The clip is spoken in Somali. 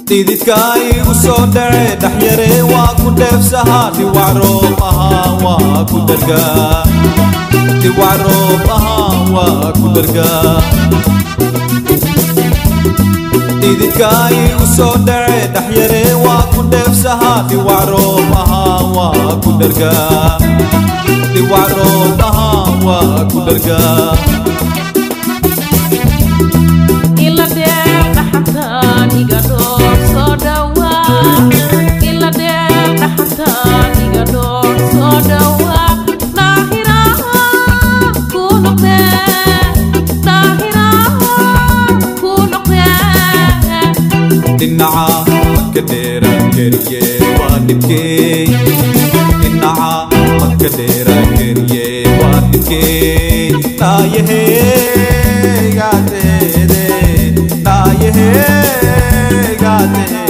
Dhididka igu soo dhace dhexyare waa ku dheefsahaa, dhiwac roob ahaa waa ku dhargaa, dhiwac roob ahaa waa ku dhargaa. Dhididka igu soo dhace dhexyare waa ku dheefsahaa, dhiwac roob ahaa waa ku dhargaa, dhiwac roob ahaa waa ku dhargaa. Ila dheer dhaxantaan iga dhoor soo dhawaa, ila dheer dhaxantaan iga dhoor soo dhawaa. Daahira ku noqdee, daahira ku noqdee. Dhinaca maka dheeraan keriye waa dhibkee, dhinaca maka dheeraan keriye waa dhibkee. Dhaayaheegaateede, dhaayaheegaateede.